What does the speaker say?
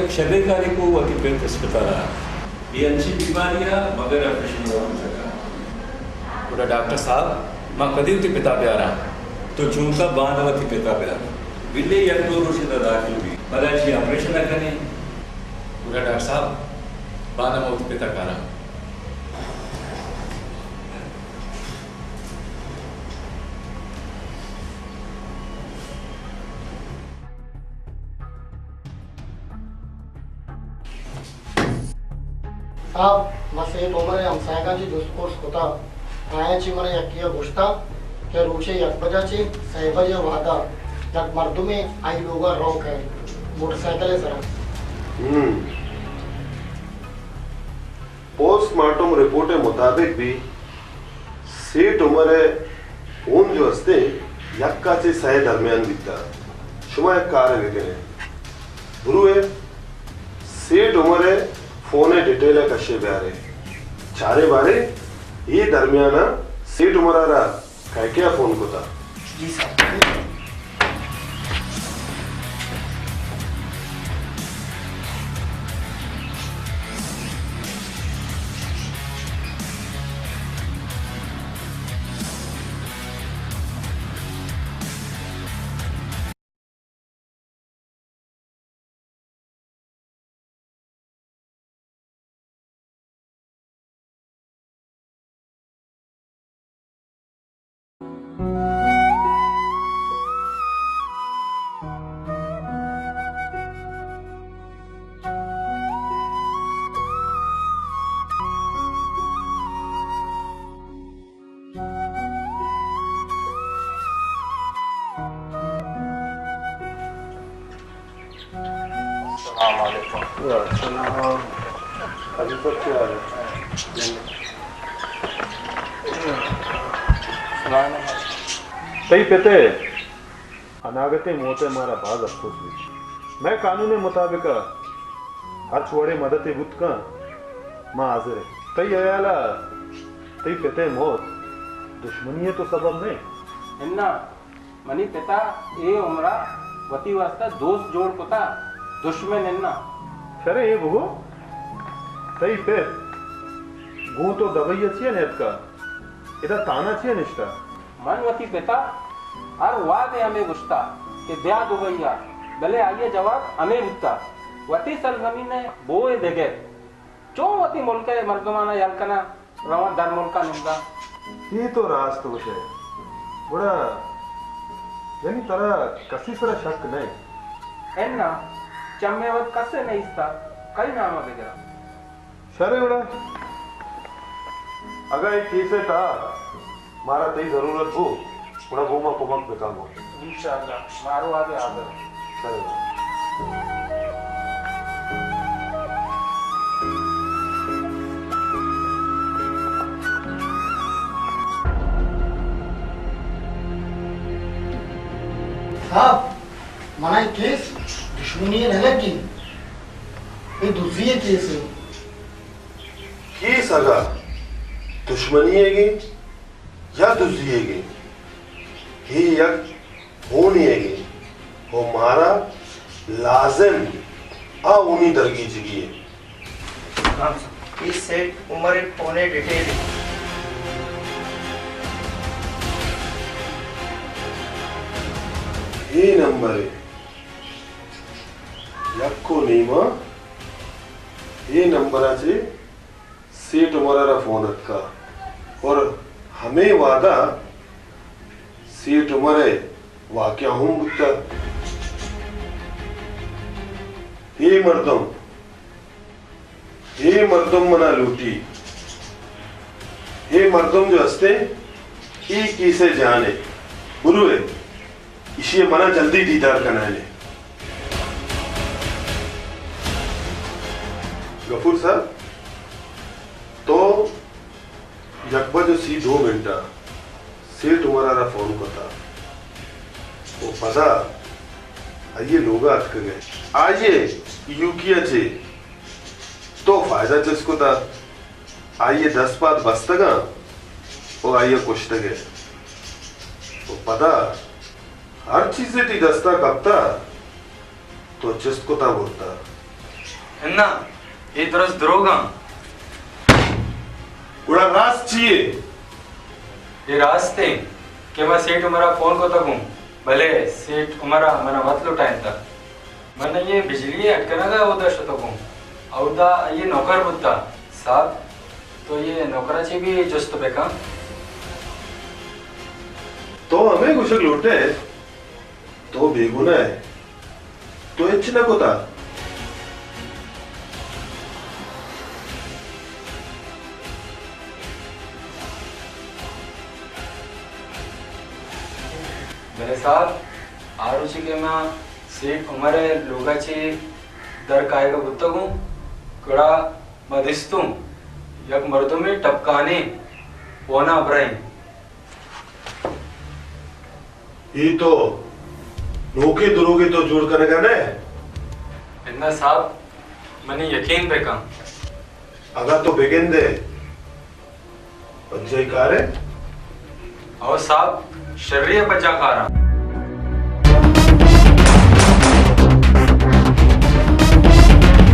شریں کارے کو، وتی پت اسپتال ءَ۔ اے انچیں بیماری ءَ بغیر آپریشن ءَ وانتگ۔ گڑا ڈاکٹر صاحب، ما کدی وتی پتا بیاراں؟ تو چونکا باندا وتی پتا بیار۔ بلے یک دو روچ ادا داخل بی، پدا چی آپریشن ءَ کنیں۔ گڑا ڈاکٹر صاحب، باندا ما وتی پتا کاراں۔ صاحب، من سیٹھ عمر ءِ ہمساہگاں چہ جست پرس کتا۔ آیاں چہ من یکے ءَ گوشتا کہ روچے یک بجا چہ سئے بجے ءِ وہدا یک مردمے آئی لوگا رو کئے موٹر سائیکل ءِ سرا۔ ہم۔ پوسٹ مارٹم رپورٹ ءِ مطابق بھی سیٹھ عمر ءِ فون جو ہستے، یکا چہ سئے درمیان بیتا۔ شما یک کارے بکنے، بروے سیٹھ عمر ءِ فون ءِ ڈیٹیل ءَ کشے بیارے، چارے بارے اے درمیان ءَ سیٹھ عمر ءَ را کئے کئے ءَ فون کتا؟ جی صاحب۔ السلام علیکم۔ وعلیکم السلام۔ عزیز صاحب، کیا حال ہے؟ تئی پت ءِ اناگتیں موت ءَ مارا باز افسوس بیت۔ مئے قانون ءِ مطابق ءَ ہرچ وڑیں مدتے بوت کن، ما حاضر ایں۔ تئی ہیال ءَ تئی پت ءِ موت دشمنی ءِ تو سبب نہ انت؟ اناں، منی پت ءَ اے عمر ءَ وتی واستا دوست جوڑ کتا، دشمن اناں۔ شریں اے بگو، تئی پت گوں تو دبئی ءَ چیا نیتکا؟ ادا تانا چیا نشتا؟ من وتی پت ءَ ہر وہدے ہمے گوشتا کہ بیا دبئی ءَ، بلے آئی ءِ جواب ہمے بوتا، وتی سرزمین ءِ بوئے دگہ، چون وتی ملک ءِ مردماناں یل کناں، رواں در ملک ءَ ننداں۔ اے تو راست گوشئے۔ گڑا یعنی ترا کسی سرا شک نہ انت؟ اناں، چمے وت کسے نیستا، کئی نام ءَ بگراں؟ شر گڑا، اگاں اے کیس ءِ تہا مارا تئی ضرورت بو، گڑا گوں ما کمک بکن گوں۔ انشاءاللہ، ما ہر وہدے حاضر اوں۔ شر گڑا۔ صاحب، منا اے کیس دشمنی ءَ نہ لگی، اے دزی ءِ کیس انت۔ کیس اگاں دشمنی ئیگیں یا دزی ئیگیں، اے یک ہونے ئیگیں و مارا لازم آ ہونی درگیجگی انت۔ اے سیٹھ عمر ءِ فون ءِ ڈیٹیل انت۔ اے نمبر ءِ یک و نیما اے نمبر ءَ چہ سیٹھ عمر ءَ را فون اتکا اور ہمے وہدا سیٹھ عمر ءِ واقعہ ہم بوتا۔ اے مردم، اے مردم منا لوٹی۔ اے مردم جو ہستے، اے کیس ءِ جان ءِ۔ بروئے۔ ایشی ءَ منا جلدی دیدار کنائینے۔ غفور صاحب، تو یک بج و سی دو منٹ ءَ سیٹھ عمر ءَ را فون کتا و پدا آئی ءِ لوگ ءَ اتکگ ئے۔ آئی ءِ ایوکی ءَ چہ تو فائدہ چست کتا۔ آئی ءِ دست پاد بستگاں و آئی ءَ کشتگ ئے۔ و پدا ہر چیزے تئی دست ءَ کپتا، تو چست کتا برتا۔ نہ، اے درست دروگ اَں۔ گڑا راست چی اے؟ اے راست ایں کہ ما سیٹھ عمر ءَ فون کتگ اوں، بلے سیٹھ عمر ءَ من ءَ وت لوٹائینتگ۔ من آئی ءِ بجلی ءِ اڈ کنگ ءَ اودا شتگ اوں، اودا آئی ءِ نوکر بوتگ۔ صاحب، تو اے نوکر ءَ چہ بھی جست بہ کن۔ تو ہمے گوشگ لوٹ ئے؟ تو بے گناہ ئے، تو ہچ نہ کتگ۔ بلے صاحب، آ روچی کہ ما سیٹھ عمر ءِ لوگ ءَ چہ در کائیگ ءَ بوتگ اوں، گڑا ما دیستوں یک مردمے ٹپکانیں پونا برائیں۔ اے تو نوکیں دروگے تو جوڑ کنگ ءَ نہ ئے؟ اناں صاحب، منی یقین بہ کن۔ اگاں تو بگندئے، پجائی کارئے؟ او صاحب، شری ءَ پجا کاراں۔